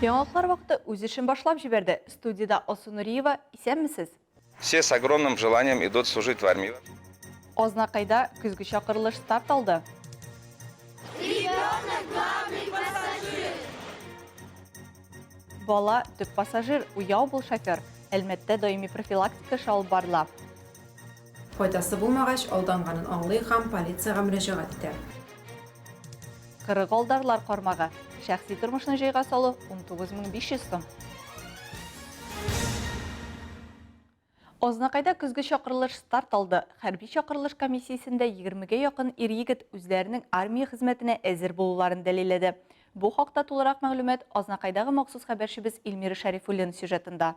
Яңалыклар вакыты үз эшен башлап җибәрде. Студиядә Алсу Нуриева, исәнмесез! Все с огромным желанием идут служить в армию. Азнакайда көзге чакырылыш старт алды. Бала, төп пассажир, уяу бул, шофер! Әлмәттә даими профилактика эше алып барыла. Файдасы булмагач, алданганын аңлый һәм полициягә мөрәҗәгать итә. Кырыгалдарлар кармагы. Шәхси тормышны җайга салу 19500 сум. Азнакайда көзге чакырылыш старт алды. Хәрби чакырылыш комиссиясендә 20-гә якын ир-егет үзләренең армия хезмәтенә әзер булуларын дәлилләде. Бу хакта тулырак мәгълүмат Азнакайдагы махсус хәбәрчебез Эльмира Шәрифуллина сюжетында.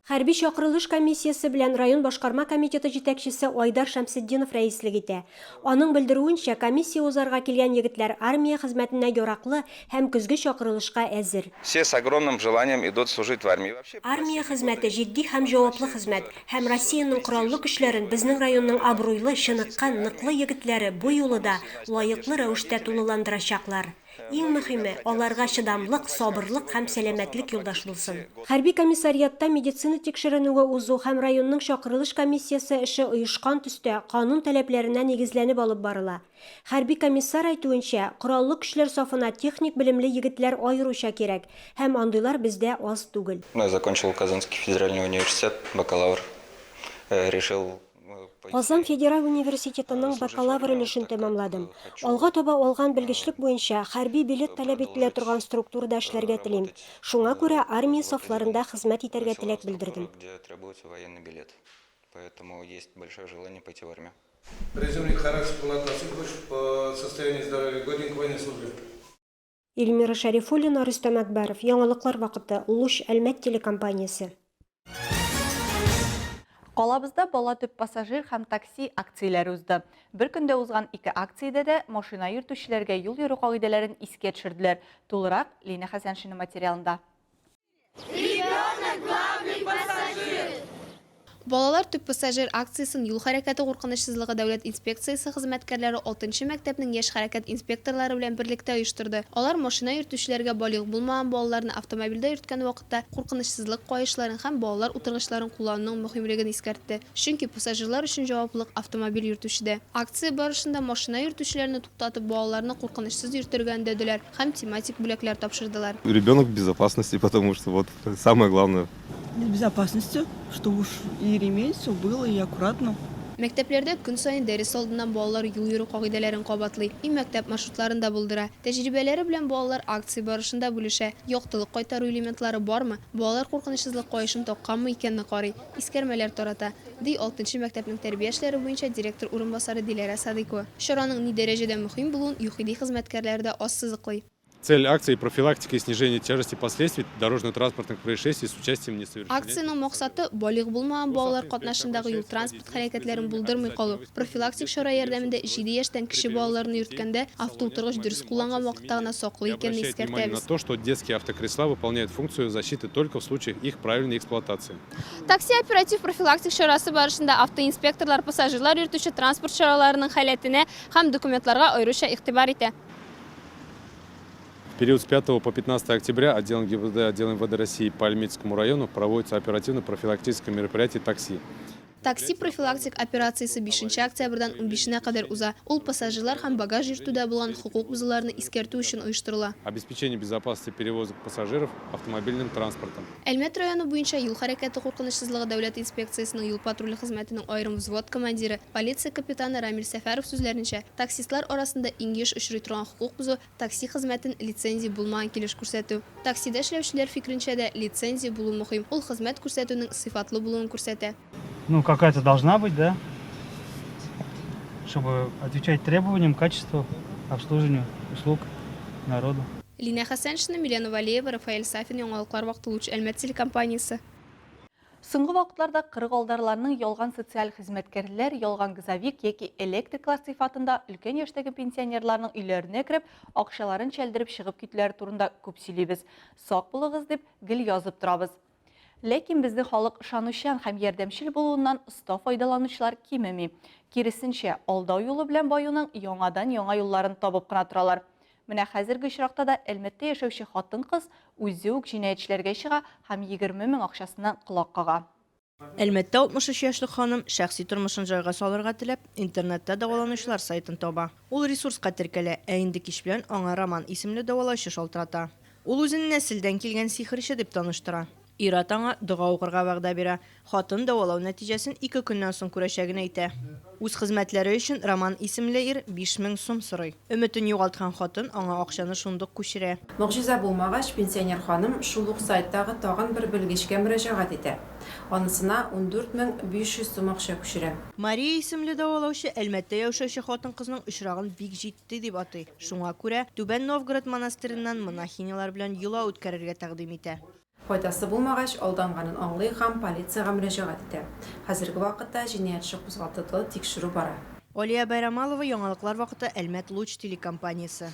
Хәрби чакырылыш комиссиясе белән район башкарма комитеты җитәкчесе Айдар Шәмсетдинов рәислек итә. Аның белдерүенчә, комиссия узарга килгән егетләр армия хезмәтенә яраклы һәм көзге чакырылышка әзер. Все с огромным желанием идут служить в армию. Армия хезмәте, җитди һәм җаваплы хезмәт. Һәм Россиянең Кораллы Көчләрен безнең районның абруйлы, чыныккан, ныклы егетләре бу юлы да лаеклы рәвештә тулыландырачаклар. Иң мөһиме, аларга чыдамлык, сабырлык һәм сәламәтлек юлдаш булсын. Хәрби комиссариатта медицина тикшеренүе узу һәм районның чакырылыш комиссиясе эше оешкан төстә, канун таләпләренә нигезләнеп алып барыла. Хәрби комиссар әйтүенчә, Кораллы Көчләр сафына техник белемле егетләр аеруча кирәк, һәм андыйлар бездә аз түгел. Я закончил Казанский федеральный университет, бакалавр. Решил Казан федераль университетының бакалавр өлешен тәмамладым. Алга таба алган белгечлек буенча хәрби билет таләп ителә торган структурада эшләргә телим. Шуңа күрә армия сафларында хезмәт итәргә теләк белдердем. Эльмира Шәрифуллина, Рөстәм Әкбәров, Яңалыклар вакыты, Луч Әлмәт телекомпаниясе. Калабызда бала төп пассажир һәм такси акцияләре узды. Бер көндә узган ике акциядә дә машина йөртүчеләргә юл йөрү кагыйдәләрен искә төшерделәр. Тулырак Лина Хәсәншина материалында. Ребенок главный пассажир! Балалар төп пассажир акциясен юл хәрәкәте куркынычсызлыгы дәүләт инспекциясе хезмәткәрләре алтынчы мәктәпнең яшь хәрәкәт инспекторлары белән берлектә оештырды. Алар машина йөртүчеләргә балигъ булмаган балаларны автомобильдә йөрткән вакытта куркынычсызлык каешларын һәм балалар утыргычларын куллануның мөһимлеген искәртте. Чөнки пассажирлар өчен җаваплылык автомобиль йөртүчедә. Акция барышында машина йөртүчеләрне туктатып балаларны куркынычсыз йөртергә өндәделәр һәм тематик бүләкләр тапшырдылар. Ребенок в безопасности, потому что вот самое главное. С безопасностью, чтобы уж и ремень, все было, и аккуратно. Мәктәпләрдә көн саен дәрес алдыннан балалар юл йөрү кагыйдәләрен кабатлый, өй-мәктәп маршрутларын да булдыра. Тәҗрибәләре белән балалар акция барышында бүлешә, яктылык кайтару элементлары бармы, балалар куркынычсызлык каешын такканмы икәнне карый, искәрмәләр тарата, ди алтынчы мәктәпнең тәрбия эшләре буенча директор урынбасары Диләрә Садыйкова. Чараның ни дәрәҗәдә мөһим булуын ЮХИДИ хезмәткәрләре дә ассызыклый. Цель акции, профилактика и снижение тяжести последствий дорожно-транспортных происшествий с участием несовершеннолетних Акциянең максаты, балигъ булмаган балалар катнашындагы юл-транспорт һәлакәтләрен булдырмый калу. Профилактик чара ярдәмендә җиде яшьтән кече балаларны йөрткәндә автоутыргыч дөрес кулланган вакытта гына саклы икәнне искәртәбез. то, что детские автокресла выполняют функцию защиты только в случаях их правильной эксплуатации. Такси оператив-профилактик чарасы барышында автоинспекторлар пассажирлар йөртүче транспорт чараларының халәтенә һәм документларга аеруча игътибар итә. В период с 5 по 15 октября отделом ГИБДД, отделом МВД России по Альметьевскому району проводится оперативно-профилактическое мероприятие «Такси». Такси профилактик операциясе бишенче октябрьдән унбишенә кадәр уза. Ул пассажирлар һәм багаж йөртүдә булган хокук бозуларны искәртү өчен оештырыла. Обеспечение безопасности перевозок пассажиров автомобильным транспортом. Әлмәт районы буенча юл хәрәкәте куркынычсызлыгы дәүләт инспекциясенең юл-патруль хезмәтенең аерым взвод командиры, полиция капитаны Рамил Сәфәров сүзләренчә, таксистлар арасында иң еш очрый торган хокук бозу, такси хезмәтен лицензия булмаган килеш күрсәтү. Таксида эшләүчеләр фикеренчә дә, лицензия булу мөһим, ул хезмәт күрсәтүнең сыйфатлы булуын күрсәтә. Ну, какая-то должна быть, да? Чтобы отвечать требованиям, качеству, обслуживанию услуг народу. Линә Хәсәншина, Милена Вәлиева, Рафаэль Сафин, Яңалыклар вакыты, Луч Әлмәт телекомпаниясе. Соңгы вакытларда кырыгалдарларның ялган социаль хезмәткәрләр, ялган газовик яки электриклар сыйфатында өлкән яшьтәге пенсионерларның өйләренә кереп, акчаларын чәлдереп чыгып китүләре турында күп сөйлибез. Сак булыгыз дип, гел язып торабыз. Ләкин безнең халык ышанучан һәм ярдәмчел булуыннан оста файдаланучылар кимеми. Киресенчә, алдау юлы белән баюның яңадан-яңа юлларын табып кына торалар. Менә хәзерге очракта да Әлмәттә яшәүче хатын-кыз үзе үк җинаятьчеләргә чыга һәм 20 мең акчасыннан колак кага. Әлмәттә 63 яшьлек ханым, шәхси тормышын җайга салырга теләп, интернетта дәваланучылар сайтын таба. Ул ресурска теркәлә, ә инде кич белән аңа Роман исемле дәвалаучы шалтырата. Ул үзен нәселдән килгән сихерче дип таныштыра. Ир-ат аңа дога укырга вәгъдә бирә. Хатын дәвалау нәтиҗәсен ике көннән соң күрәчәген әйтә. Үз хезмәтләре өчен Роман исемле ир 5000 сум сорый. Өметен югалткан хатын аңа акчаны шундук күчерә. Могҗиза булмагач, пенсионер ханым шул ук сайттагы тагын бер белгечкә мөрәҗәгать итә. Анысына 14 500 сум акча күчерә. Мария исемле дәвалаучы Әлмәттә яшәүче хатын-кызның очрагын бик җитди дип атый. Шуңа күрә Түбән Новгород монастыреннан монахинялар белән йола үткәрергә тәкъдим итә. Файдасы булмагач, алданганын аңлый һәм полициягә мөрәҗәгать итә. Хәзерге вакытта җинаять эше кузгатылды, тикшерү бара. Алия Байрамалова, Яңалыклар вакыты, Әлмәт Луч телекомпаниясе.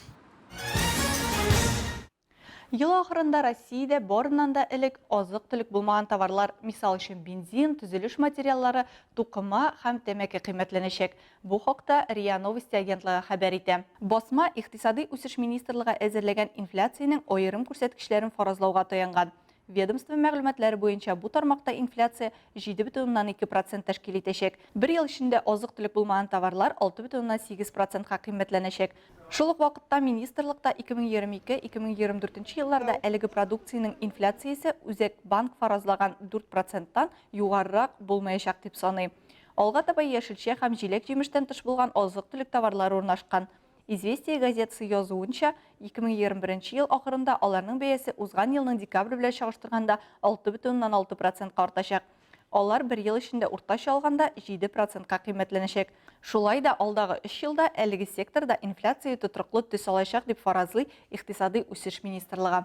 Ел ахырында Россиядә барыннан да элек азык-төлек булмаган товарлар, мисал өчен бензин, төзелеш материаллары, тукыма һәм тәмәке кыйммәтләнәчәк. Бу хакта РИА Новости агентлыгы хәбәр итә. Басма Икътисадый үсеш министрлыгы әзерләгән инфляциянең аерым күрсәткечләрен фаразлауга таянган. Ведомство мәгълүматлары буенча, бу тармакта инфляция 7,2 процент тәшкил итәчәк. Бер ел эчендә азык-төлек булмаган товарлар 6,8 процентка кыйммәтләнәчәк. Шул ук вакытта министрлыкта 2022-2024 елларда әлеге продукциянең инфляциясе Үзәк банк фаразлаган 4 проценттан югарырак булмаячак дип саный. Алга таба яшелчә һәм җиләк-җимештән тыш булган азык-төлек товарлары урнашкан. Известия газетасы язуынча, 2021 ел ахырында аларның бәясе узган елның декабре белән чагыштырганда 6,6 процентка артачак. Алар бер ел эчендә уртача алганда 7 процентка кыйммәтләнәчәк. Шулай да алдагы өч елда әлеге секторда инфляция тотрыклы төс алачак, дип фаразлый Икътисадый үсеш министрлыгы.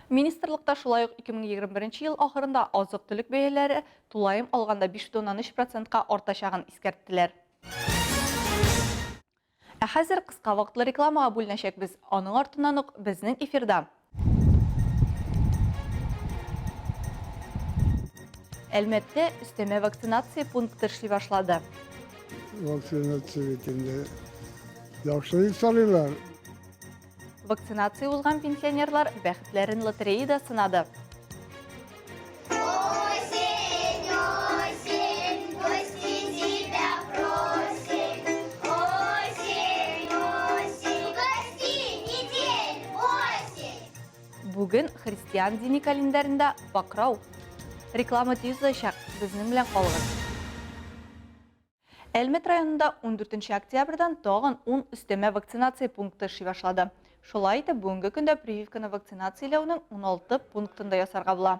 Министрлыкта шулай ук 2021 ел ахырында азык-төлек бәяләре тулаем алганда 5,3 процентка артачагын искәрттеләр. Ә хәзер кыска вакытлы рекламага бүленәчәкбез. Аның артыннан ук безнең эфирда. Әлмәттә өстәмә вакцинация пункты эшли башлады. Вакцинация бит инде яхшы дип саныйлар. Вакцинация узган пенсионерлар бәхетләрен лотереяда сынады. Осень, осень, гости тебя просим. Осень, осень, угости недель, осень. Бүген христиан дини календаренда Покрау. Реклама тиз узачак, безнең белән калыгыз. Әлмәт районында 14 октябрьдән тагын 10 өстәмә вакцинация пункты эшли башлады. Шулай итеп, бүгенге көндә прививканы вакцинацияләүнең 16 пунктында ясарга була.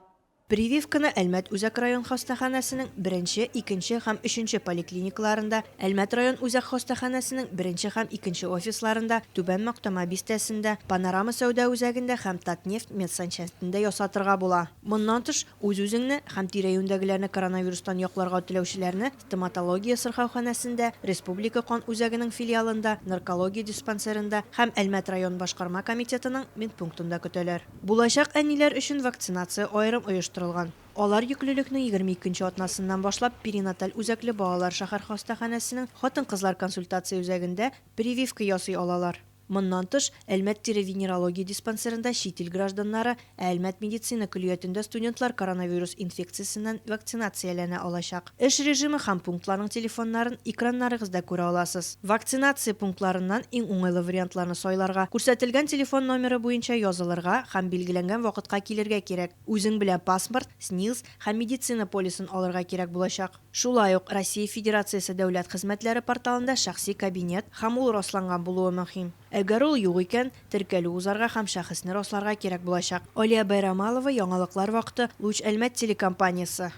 Прививканы Әлмәт үзәк район хастаханәсенең беренче, икенче һәм өченче поликлиникаларында, Әлмәт район үзәк хастаханәсенең беренче һәм икенче офисларында, Түбән Мактама бистәсендә, Панорама сәүдә үзәгендә һәм Татнефть медсанчастендә ясатырга була. Моннан тыш, үз-үзеңне һәм тирә-юньдәгеләрне коронавирустан якларга теләүчеләрне Стоматология сырхауханәсендә, Республика кан үзәгенең филиалында, наркология диспансерында һәм Әлмәт район башкарма комитетының медпунктында көтәләр. Булачак әниләр өчен вакцинация аерым оештырылган. Алар йөклелекнең 22 нче атнасыннан башлап перинаталь үзәкле балалар шәһәр хастаханәсенең хатын-кызлар консультация үзәгендә прививка ясый алалар. Моннан тыш, Әлмәт тире-венерология диспансерында чит ил гражданнары, ә Әлмәт медицина көллиятендә студентлар коронавирус инфекциясеннән вакцинацияләнә алачак. Эш режимы һәм пунктларның телефоннарын экраннарыгызда күрә аласыз. Вакцинация пунктларыннан иң уңайлы вариантларны сайларга, күрсәтелгән телефон номеры буенча язылырга һәм билгеләнгән вакытка килергә кирәк. Үзең белән паспорт, СНИЛС һәм медицина полисын алырга кирәк булачак. Шулай ук Россия Федерациясе Дәүләт хезмәтләре порталында шәхси кабинет һәм ул расланган булуы мөһим. Әгәр ул юк икән, теркәлү узарга һәм шәхесне расларга кирәк булачак. Алия Байрамалова, Яңалыклар вакыты, Луч Әлмәт телекомпаниясе.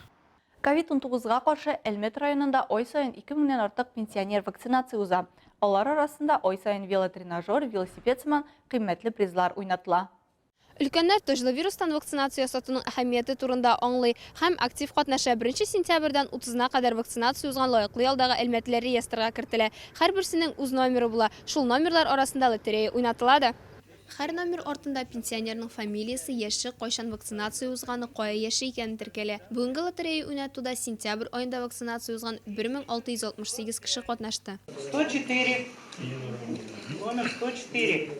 Ковид унтугызга каршы Әлмәт районында ай саен ике меңнән артык пенсионер вакцинация уза. Алар арасында ай саен велотренажер, велосипед сыман кыйммәтле призлар уйнатыла. Өлкәннәр таҗлы вирустан вакцинация ясатуның әһәмияте турында аңлый һәм актив катнаша. Беренче сентябрьдән утызына кадәр вакцинация узган лаеклы ялдагы әлмәтлеләр реестрга кертелә. Һәрберсенең үз номеры була. Шул номерлар арасында лотерея уйнатыла да. Һәр номер артында пенсионерның фамилиясе, яше, кайчан вакцинация узганы, кая яши икәне теркәлә. Бүгенге лотерея уйнатуда сентябрь аенда вакцинация узган 1668 кеше катнашты. 104. Номер 104.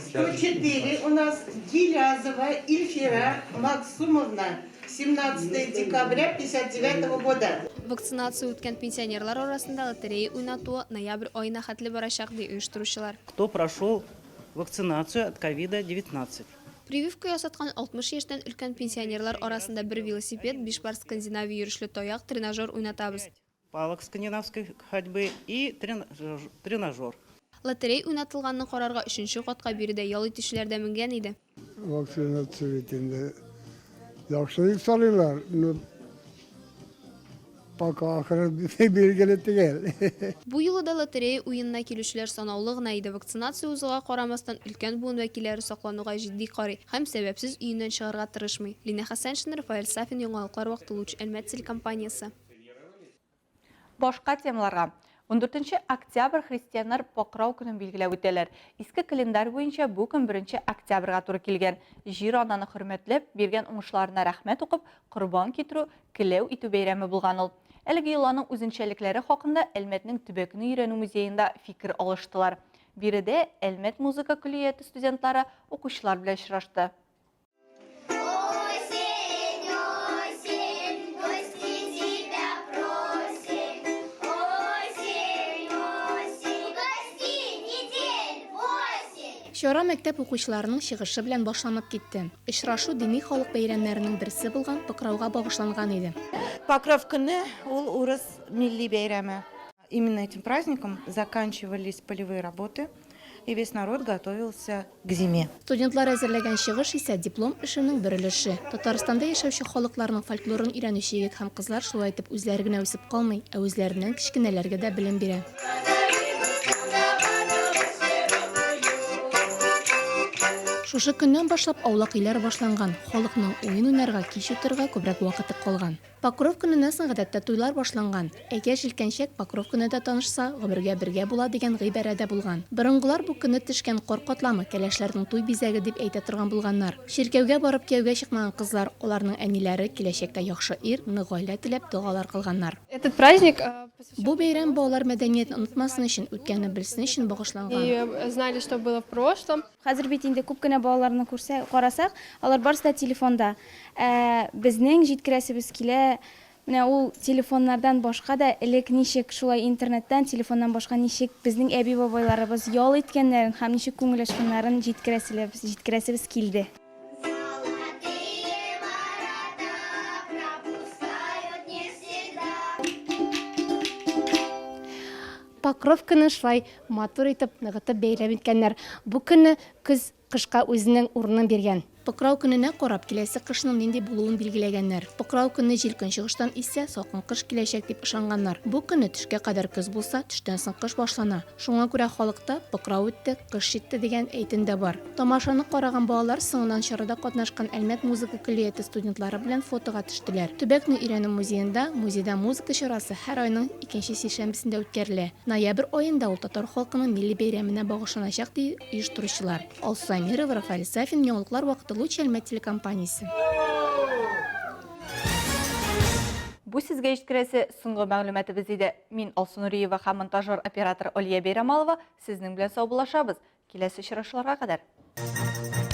104 у нас Гилязова Ильфира Максумовна, 17 декабря 59 года. Вакцинация үткән пенсионерлар арасында лотерея уйнатуы ноябрь аена хәтле барачак, ди оештыручылар. Кто прошел вакцинацию от ковида-19. Прививка ясаткан 60 яшьтән өлкән пенсионерлар арасында бер велосипед, биш пар скандинавия йөрешле таяк, тренажер уйнатабыз. Палок скандинавской ходьбы и тренажер. Лотерей уйнатылганны карарга өченче катка биредә ял итүчеләр дә менгән иде. Вакцинация бит инде яхшы дип саныйлар, но пока ахыры билгеле түгел. Бу юлы да лотерея уенына килүчеләр санаулы гына иде. Вакцинация узуга карамастан, өлкән буын вәкилләре саклануга җитди карый һәм сәбәпсез өеннән чыгарга тырышмый. Линә Хәсәншина, Рафаэль Сафин, Яңалыклар вакыты, Луч, Әлмәт телекомпаниясе. Башка темаларга. 14 октябрь христианнар Покрау көнен билгеләп үтәләр. Иске календарь буенча бу көн 1 октябрьгә туры килгән. Җир-ананы хөрмәтләп, биргән уңышларына рәхмәт укып, корбан китерү, келәү итү бәйрәме булган ул. Әлеге йоланың үзенчәлекләре хакында Әлмәтнең төбәкне өйрәнү музеенда фикер алыштылар. Биредә Әлмәт музыка көллияте студентлары укучылар белән очрашты. Осень, осень, в гости тебя просим. Осень, осень, угости недель восемь. Чара мәктәп укучыларының чыгышы белән башланып китте. Очрашу дини халык бәйрәмнәренең берсе булган Покрауга багышланган иде. Покров көне ул урыс милли бәйрәме. Именно этим праздником заканчивались полевые работы, и весь народ готовился к зиме. Студентлар әзерләгән чыгыш исә диплом эшенең бер өлеше. Татарстанда яшәүче халыкларның фольклорын өйрәнүче егет һәм кызлар шулай итеп үзләре генә үсеп калмый, ә үзләреннән кечкенәләргә дә белем бирә. Шушы көннән башлап аулак өйләр башланган, халыкның уен уйнарга, кич утырырга күбрәк вакыты калган. Покров көненнән соң гадәттә туйлар башланган. Әгәр җилкәнчәк Покров көнендә танышса, гомергә бергә була дигән гыйбарә дә булган. Борынгылар бу көнне төшкән кар катламы, кәләшләрнең туй бизәге дип әйтә торган булганнар. Чиркәүгә барып кияүгә чыкмаган кызлар, аларның әниләре киләчәктә яхшы ир, нык гаилә теләп догалар кылганнар. Этот праздник Бу бәйрәм балалар мәдәниятен онытмасын өчен, үткәнне белсен өчен багышланган. И знали, что было в прошлом. Хәзер бит инде күп кенә балаларны күрсә, карасак, алар барысы да телефонда. Ә безнең җиткерәсебез килә, менә ул телефоннардан башка да элек ничек шулай интернеттан, телефоннан башка ничек безнең әби-бабайларыбыз ял иткәннәрен һәм ничек күңел ачканнарын җиткерәселебез, җиткерәсебез килде. Золотые ворота пропускают не всегда. Покров көнен шулай матур итеп, ныгытып бәйрәм иткәннәр. Бу көнне көз кышка үзенең урынын биргән. Покрау көненә карап, киләсе кышның нинди булуын билгеләгәннәр. Покрау көнне җил көнчыгыштан иссә, салкын кыш киләчәк дип ышанганнар. Бу көнне төшкә кадәр көз булса, төштән соң кыш башлана. Шуңа күрә халыкта Покрау үтте, кыш җитте дигән әйтем дә бар. Тамашаны караган балалар соңыннан чарада катнашкан Әлмәт музыка көллияте студентлары белән фотога төштеләр. Төбәкне өйрәнү музеенда Музейда музыка чарасы һәр айның икенче сишәмбесендә үткәрелә. Ноябрь аенда ул татар халкының милли бәйрәменә багышланачак, ди оештыручылар. Алсу Әмирова, Рафаэль Сафин, Яңалыклар вакыты Луч Әлмәт телекомпаниясе. Бу сезгә җиткерәсе соңгы мәгълүматыбыз иде. Мин Алсу Нуриева һәм монтажер-оператор Алия Бәйрамалова сезнең белән саубуллашабыз. Киләсе очрашуларга кадәр!